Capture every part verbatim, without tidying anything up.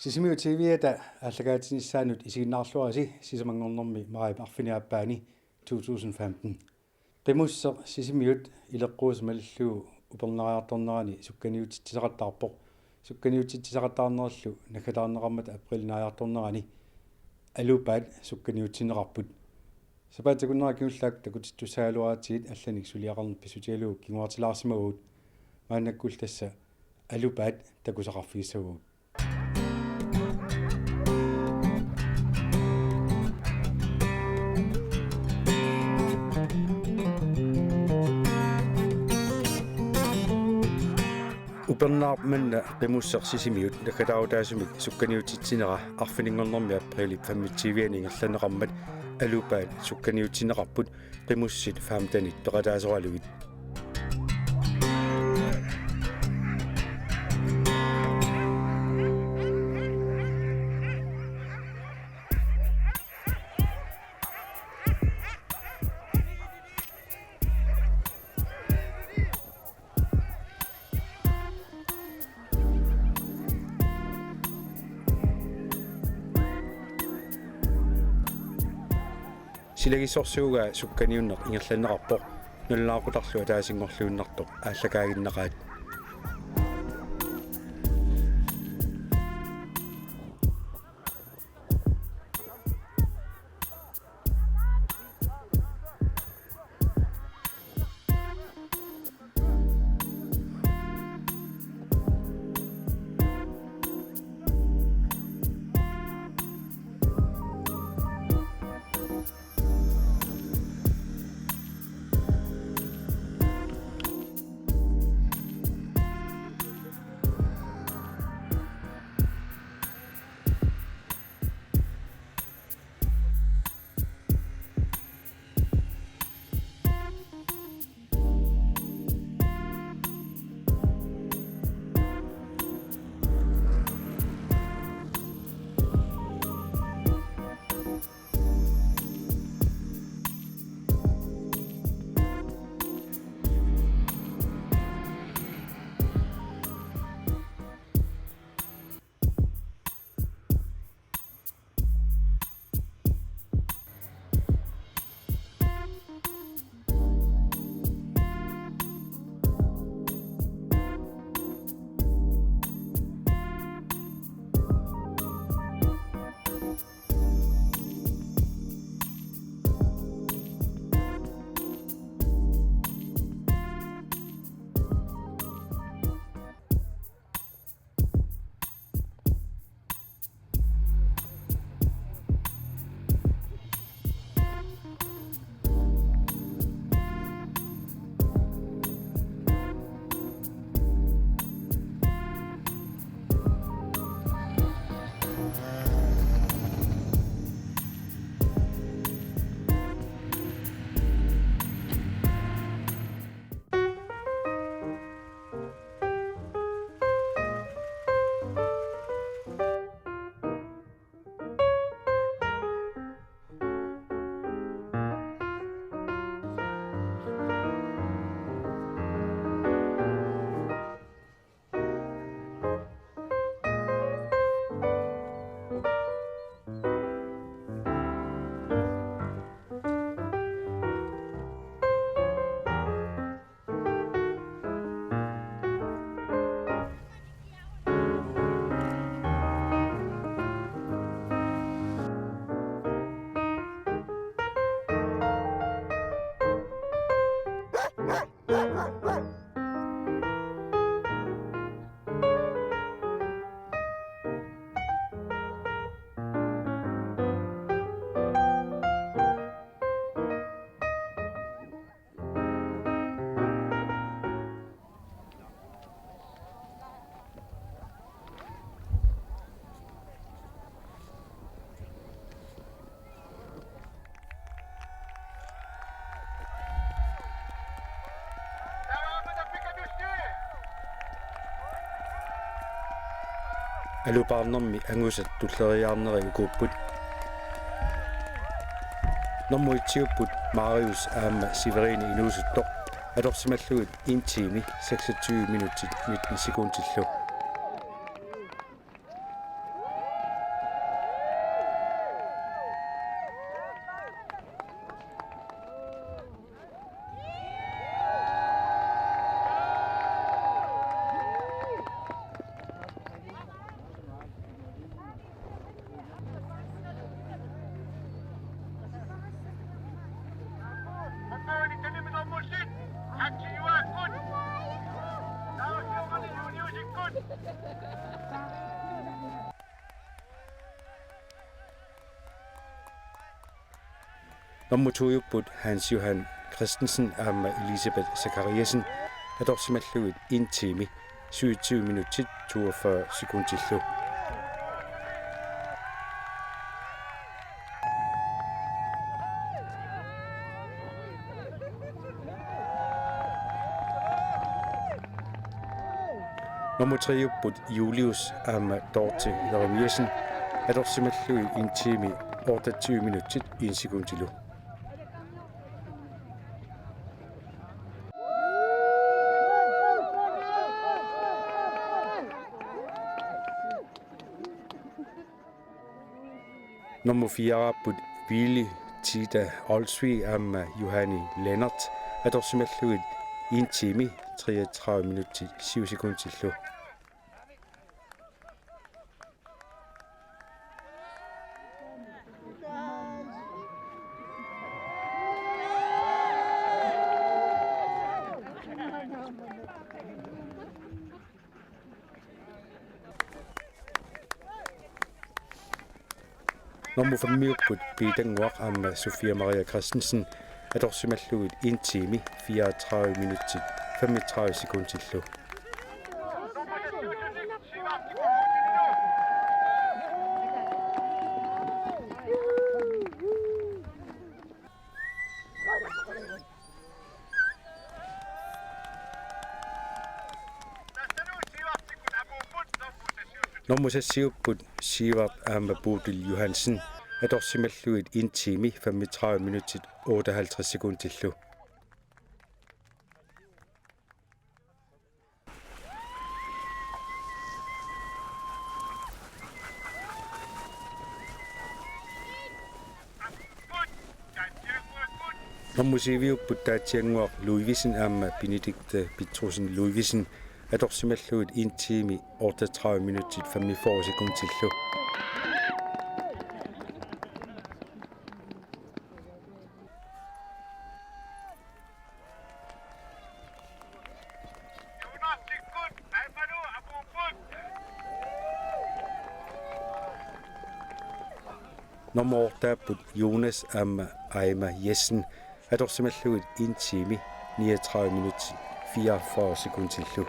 Sisimiut T V-ata aallakaatitsinissaanut isiginnaarluarisi sisamanngornermi maajip arfineq-aappaani to tusind femten. Qimusseq Sisimiut ileqquusoq malillugu upernaajartornerani sukkaniutitsisaqattaarpoq. Sukkaniutitsisaqattaarnerillu naggataarneqarmata aprilip naajartornerani Alupaat sukkaniutsinneqarput. Sapaatip-akunnera kingullermik takutittussaagaluaratsigit allanik suliaqarneq pissutigalugu kinguartilaarsimavagut. Maannakkullu tassa Alupaat takusaqarfigissavagut. Upernaaq manna Qimusseq Sisimiut naggataarutaasumik sukkaniutitsinera arfininngornermi aprilip femogtyve-ani ingerlanneqarmat Alupaat sukkaniutsinneqarput Qimussit femtenit peqataasoralugit. Silagissorsuugaa sukkaniunneq ingerlanneqarpoq, nalunaaqutarlu ataasinngorluinnartoq aallakaaginnaqaat. Alupaarnermi angusat tulleriiaarneri ukuupput. Normu et-iupput Marius aamma Severine inuusuttoq, atorsimallugit en time, seksogtyve minutsit, nitten sekundillu. Nummer to-jupput Hans Johan Christensen aamma Elisabeth Zachariasen atorsimallugit en time, syvogtyve minutsit, toogfyrre sekundillu. Nummer tre-jupput Julius aamma Dorte Jeremiassen atorsimallugit en time, otteogtyve minutsit, en sekundilu. Nummer fire-jupput Willy Tita Olsvig aamma Johanne Lennert atorsimallugit en time, treogtredive minutsit, syv sekundillu. Nummer fem-iupput Piitannguaq aamma Sofia Maria Christensen atorsimallugit en time, fireogtredive minutsit, femogtredive sekundillu. Nummer seks-iupput Sivert aamma Bodil Johansen atorsimallugit en time, femogtredive minutsit, otteoghalvtreds sekundillu. Nummer syv-iupput Taatsiannguaq Ludvigsen aamma Benedikte Petrussen Ludvigsen atorsimallugit en time, otteogtredive minutsit, femogfyrre sekundillu. Nummer otte-iupput Jonas aamma Aima Jessen atorsimallugit en time, niogtredive minutsit, fireogfyrre sekundillu.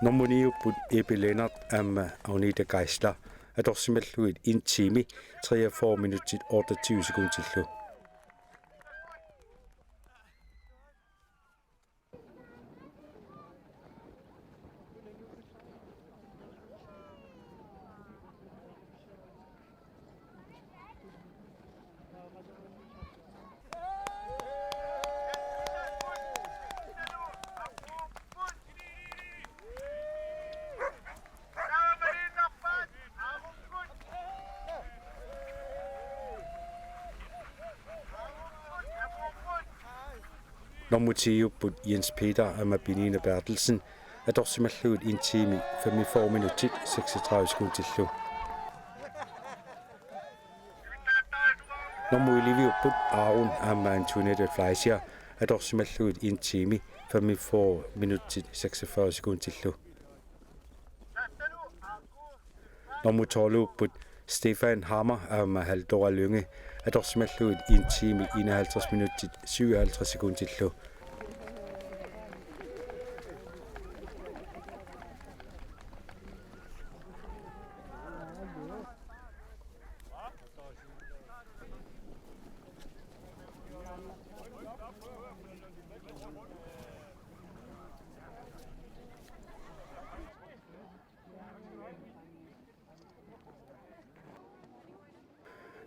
Nummer ni-iupput Ebbe Lennert aamma Agnete Geisler atorsimallugit en time, treogfyrre minutsit, otteogtyve sekundillu. Nummer ti-iupput Jens Peter aamma Benine Berthelsen atorsimallugit en time, femogfyrre minutsit, seksogtredive sekundillu. Nummer elleve-iupput Aaron aamma Antoinette Fleischer atorsimallugit en time, femogfyrre minutsit, seksogfyrre sekundillu. Nummer tolv-iupput Stefan Hammer aamma Haldora Lynge atorsimallugit en time, enoghalvtreds minutsit, syvoghalvtreds sekundillu.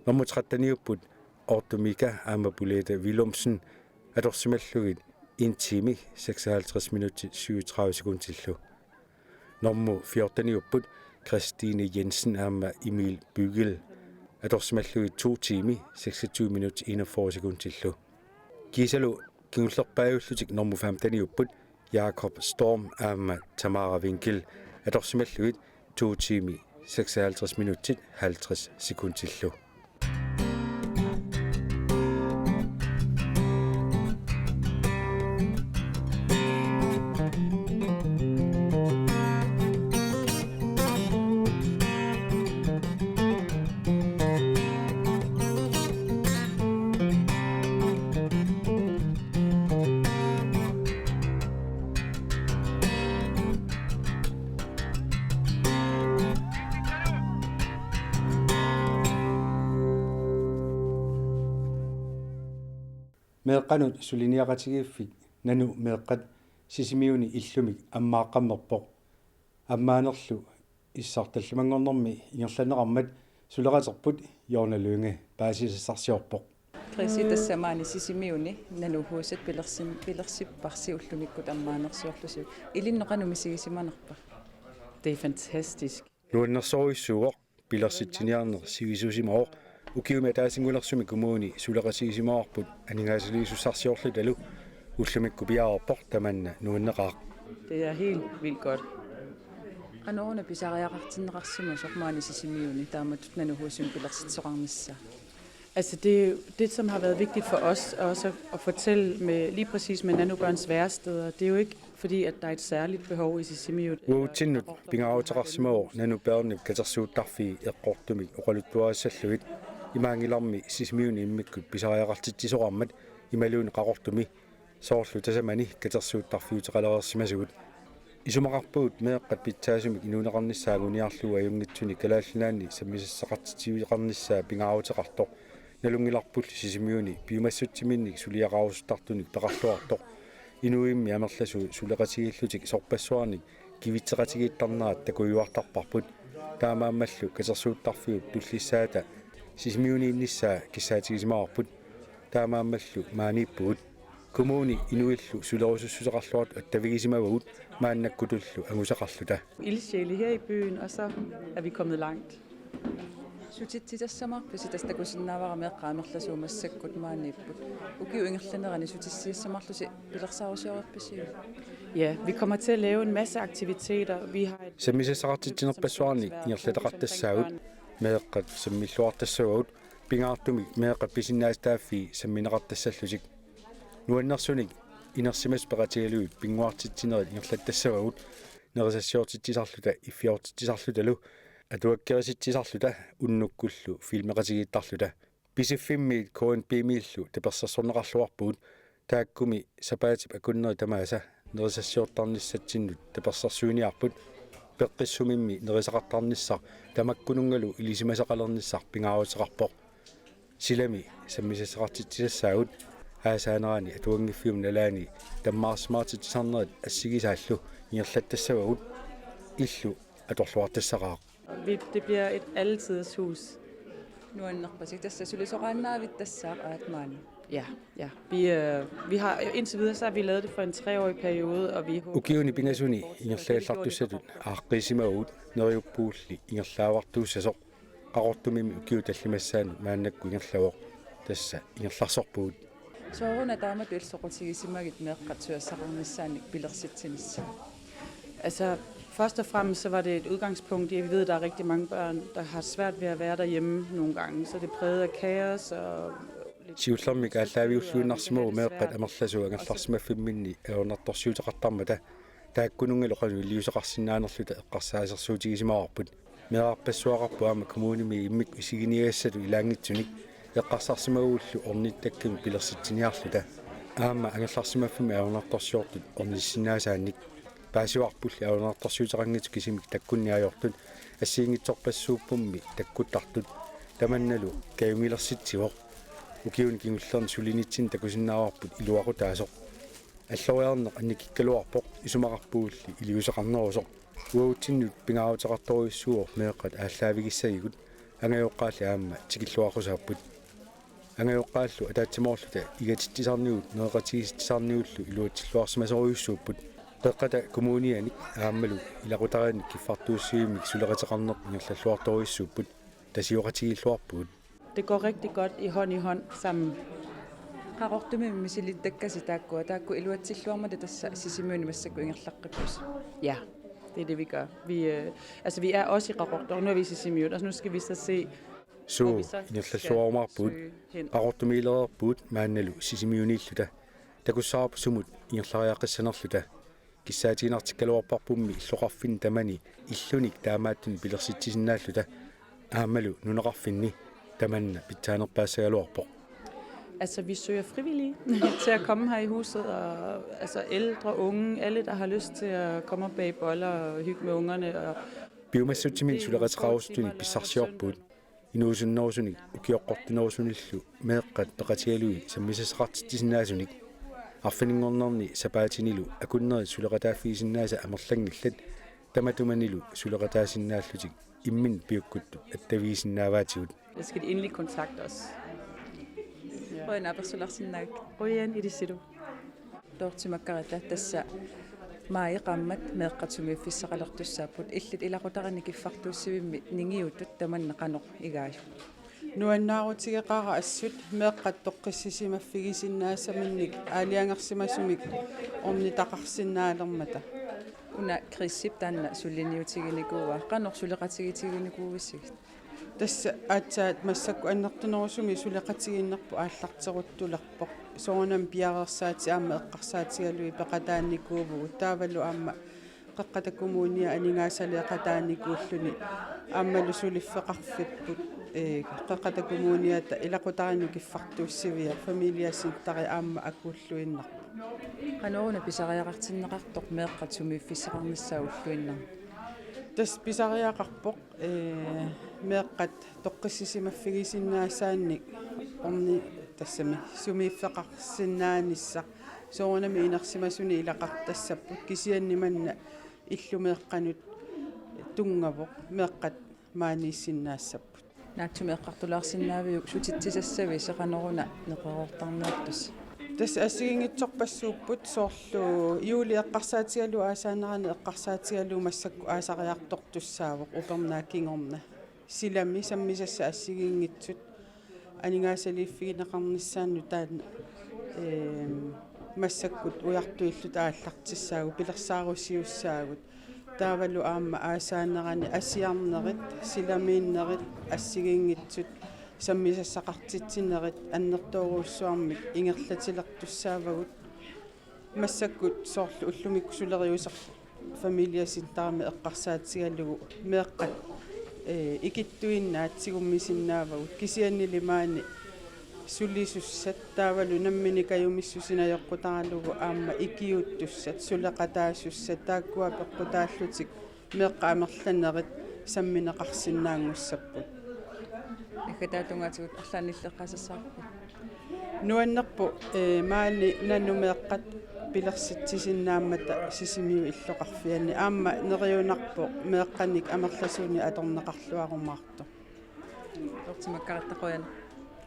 Nummer tretten-iupput Otto Mika aamma Bolette Willumsen atorsimallugit en time, seksoghalvtreds minutsit, syvogtredive sekundillu. Nummer fjorten-iupput Christine Jensen aamma Emil Bygel atorsimallugit to time, seksogtyve minutsit, enogfyrre sekundillu. Kiisalu kingullerpaajullutik nummer femten-iupput Jakob Storm aamma Tamara Winkel Atorsimallugit to timer seksoghalvtreds minutsit halvtreds sekundillu. Meeqqanut suliniaqatigiiffik Nanu meeqqat Sisimiuni illumik ammaaqqammerpoq. Ammaanerlu issartallimanngornermi ingerlanneqarmat suleqaterput Jonna Lynge paasisassarsiorpoq. Krisi, tassa maani Sisimiuni Nanuhuset pilersim-, pilersipparsi ullumikkut ammaanersiorlusi. Ilinnut qanoq misigisimanerpa? Det er fantastisk. Nuannersorujussuuvoq, pilersitsiniarneq sivisuusimavoq. Ukiumi ataasinngulersumi kommuni suleqatigisimavarput aningaasaliisussarsiorlutalu. Ullumikkut piareerpoq, tamanna nuanneqaaq. Det er helt vildt godt. Qanoruna pisariaqartinneqarsimasoq maani Sisimiuni taamatut Nanuhusemi pilersitsisoqarnissaa? Altså, det er jo det, som har været vigtigt for os også at, at fortælle med, lige præcis med nanobørns væresteder. Det er jo ikke fordi, at der er et særligt behov i Sisimiut. Uatsinnut pingaaruteqarsimavoq Nanu Børnip katersuuttarfii eqqortumik oqaluttuarissallugit. Imaanngilarmi Sisimiuni immikkut pisariaqartitsisoqarmat imaluunniit Qaqortumi. Soorlu tasamani katersuuttarfiuteqalereersimasugut. Isumaqarpugut meeqqat pitsaasumik inuuneqarnissaa anguniarlugu ajunngitsunik Kalaallit Nunaanni sammisassaqartitsiviqarnissaa pingaaruteqartoq. Nalunngilarpullu Sisimiuni piumassutsiminnik suliaqarusuttartunik peqarluartoq. Inuimmi amerlasuut suleqatigiillutik sorpassuarnik kivitseqatigiittarnerat takujuartarparput. Taamaammallu katersuuttarfiup tullissaata Sisimiuniinnissaa kissaatigisimavoq. Taamaammallu maaniippugut. Kommuni inuillu sulerusussuseqarluartut attavigisimavagut maannakkutullu angusaqarluta. Ildsjæle her i byen, og så er vi kommet langt. Sutitsisassamaarpisi? Tassa takusinnaavara meeqqat amerlasuut massakkut maaniipput. Ukiup ingerlanerani sutissiassamaarlusi pilersaarusiorpisiuk? Ja, vi kommer til at lave en masse aktiviteter. Vi har et sammisassaqartitsinerpassuarnik ingerlataqartassaagut, meeqqat sammilluartassavagut, pingaartumik meeqqat pisinnaatitaaffii sammineqartassallutik. Nuannersunik inersimasut peqatigalugit pinnguartitsinerit ingerlattassavagut, nerisassiortitsisarluta iffiortitsisarlutalu atuakkerisitsisarluta unnukkullu filmeqatigiittarluta. Pisiffimmiit K N P-miillu tapersersorneqarluarpugut, taakkumi sapaatip akunneri tamaasa nerisassiortarnissatsinnut tapersersuiniarput. Peqqissumimmi nerisaqartarnissaq tamakkununngalu ilisimasaqalernissaq pingaaruteqarpoq. Silami sammisassaqartitsisassaagut, aasaanerani atuanngiffiup nalaani tammaarsimaartitsisarnerit assigisaallu ingerlattassavagut. Illu atorluartassaqaaq. Vi, det bliver et alletiders hus. Nuannerpasik, tassa sulisoqaannaavittassaq aat maani? Ja, ja. Vi, øh, vi har, indtil videre så har vi lavet det for en treårig periode, og vi håber, ukiuni pingasuni ingerlagallartussatut aaqqiisimavugut, neriuppugulli ingerlaavartuussasoq. Qaqortumimi ukiut tallimassaannut maannakkut ingerlavoq, tassa ingerlarsorpugut. Sooruna taamatut illit soqutigisimagit meeqqat susassaqarnissaannik pilersitsinissaq? Altså, først og fremmest så var det et udgangspunkt i, at vi ved, at der er rigtig mange børn, der har svært ved at være derhjemme nogle gange, så det er præget af kaos og lidt. Siullermik aallaaviulluinnarsimavoq meeqqat amerlasuut angerlarsimaffimminni ajornartorsiuteqartarmata, taakkununngalu qanoq iliuuseqarsinnaanerluta eqqarsaasersuutigisimavarput. Meerarpassuaqarpoq aamma kommunimi immikkut isiginiagassatut ilaanngitsunik eqqarsarsimagullu ornittakkamik pilersitsiniarluta. Aamma angerlarsimaffimmi ajornartorsiortut ornissinnaasaannik. Paasivarpulli ajornartorsiuteqanngitsut kisimik takkunneq ajortut, assigiinngitsorpassuuppummi takkuttartut, tamannalu kajumilersitsivoq. Ukiuni kingullerni sulinitsinni takusinnaavarput iluaqutaasoq. Alloriarneq annikikkaluarpoq, isumaqarpugulli iliuuseqarnerusoq. Uagutsinnut pingaaruteqartorujussuuvoq meeqqat aallaavigissagigut, angajoqqaalli aamma tikilluaqqusaapput. Angajoqqaallu ataatsimoorluta igatitsisarnigut nereqatigiissitsisarnigullu iluatsilluarsimasorujussuupput. Qeqqata Kommunianik aammalu ilaqutariinnik kiffartuussivimmik suleqateqarneq ingerlalluartorujussuupput, tasioqatigiilluarpugut. Det går rigtig godt i hånd i hånd sammen. Qaqortumi misilittakkasi taakkua, taakku iluatsilluarmata tassa Sisimiuni massakkut ingerlaqqippusi? Ja. Det er det, vi gør. Vi, øh, altså, vi er også i Qaqortoq. Nu er vi i Sisimiut, og nu skal vi så se, hvor vi så skal søge hen. Ingerlalluarumaarpugut, Qaqortumiilereerpugut maannalu Sisimiuniilluta. Takussavarput sumut ingerlariaqqissanerluta. Kissaatiginartikkaluarparpummi illoqarfinni tamani illunik taamaattunik pilersitsisinnaalluta. Aammalu nunaqarfinni tamanna pitsaanerpaassagaluarpoq. Altså, vi søger frivillige til at komme her i huset, og altså ældre, unge, alle, der har lyst til at komme og bage boller og hygge med ungerne. Og piumassutsiminnik suleqateqarusunik pissarsiorpugut. Inuusunnerusunik ukioqqortinnerusunillu meeqqat peqatigalugit sammisassaqartitsisinnaasunik. Arfininngornerni sapaatinilu akunnerit suleqataaffigisinnaasat amerlanngillat, tamatumanilu suleqataasinnaallutik imminnut piukkuttut attavigisinnaavaatigut. Så skal de endelig kontakte os. Ja. Qujan apersularsinnaagakkit. Qujan, ilisilu. Dorthe Margareta, tassa maajip qaammat meeqqat sumiiffissaqalertussaapput, illit ilaqutariinni kiffartuussivimmi ningiutut tamanna qanoq igaajuk? Nuannaarutigeqaara assut meeqqat toqqissisimaffigisinnaasaminnik aalajangersimasumik ornitaqarsinnaalermata. Una Chrisip taanna suliniutiginikuuaa, qanoq suleqatigitiginikuuisigit? Tassa aatsaat massakkut annertunerusumik suleqatigiinnerput aallarteruttulerpoq. Soorunami piareersaatit aamma eqqarsaatigalugit peqataanikuuvugut. Taavalu aamma Qeqqata Kommuniata aningaasaleeqataanikuulluni aammalu suliffeqarfipput, ee, Qeqqata Kommuniata ilaqutariinnut kiffartuussiviat familiecenteri aamma akuulluinnarpoq. Qanoruna pisariaqartinneqartoq meeqqat sumiiffissaqarnissaat ulluinnarni? Tassa pisariaqarpoq, ee, meeqqat toqqissisimaffigisinnaasaannik orni-, tassami sumiiffeqarsinnaanissaq soorunami inersimasunik ilaqartassapput, kisianni manna illup meeqqanut tunngavoq meeqqat maaniissinnaassapput. Naatsumik eqqartulaarsinnaaviuk sutitsisassavisi, qanoruna neqeroortarniartusi? Tassa assigiinngitsorpassuupput, soorlu juuli eqqarsaatigalugu aasaanerani eqqarsaatigalugu massakkut aasariartortussaavoq upernaaq kingorna. Silami sammisassat assigiinngitsut aningaasaliiffigineqarnissaannut taanna, eem, massakkut ujartuilluta aallartissaagut, pilersaarusiussaagut. Taavalu aamma aasaanerani asiarnerit, silamiinnerit, assigiinngitsut sammisassaqartitsinerit annertoorujussuarmik ingerlatilertussaavagut. Massakkut soorlu ullumikkut suleriuseq familiecenterimi eqqarsaatigalugu meeqqat, ee, ikittuinnaat tigummisinnaavagut, kisiannili maani sulisussat taavalu nammineq kajumissuseq najoqqutaralugu aamma ikiuuttussat, suleqataasussat, taakkua peqqutaallutik meeqqat amerlanerit sammineqarsinnaanngussapput. Naggataata tungaatigut arlaannik illeqqaasassavarput. Nuannerpoq, ee, maani nanoq meeqqat pilersitsisinnaammata Sisimiut illoqarfianni, aamma neriunarpoq meeqqanik amerlasuunik atorneqarluarumaartoq. Dorthe Margareta, qujanaq.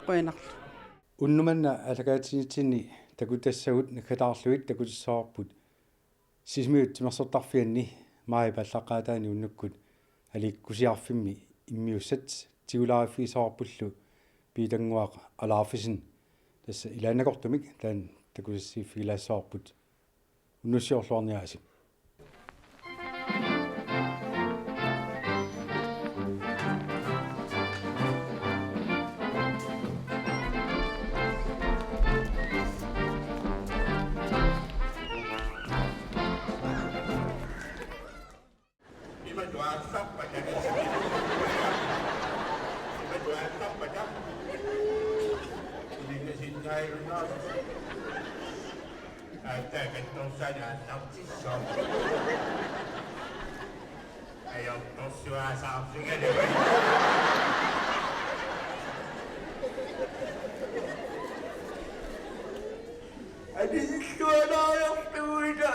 Qujanarlu. Unnuk manna aallakaatitsinitsinni takutassagut naggataarlugit takutissavarput Sisimiut timersortarfianni maajip aallaqqaataani unnukkut aliikkusiarfimmi immiussat. Tigulaariffigissavarpullu Piitannguaq Alaarfisen, tassa ilaannakortumik taanna takusassiiffigilaassavarput. Unnussiorluarniaritsi. Ima tuaasarpata. Ima tuaasarpata. Ilingasinnaajunnaarsi. Aatsaat katsorsaaneq aallartissaaq. Ajortorsuaq saarfigalugu. Anillualaajortuuta.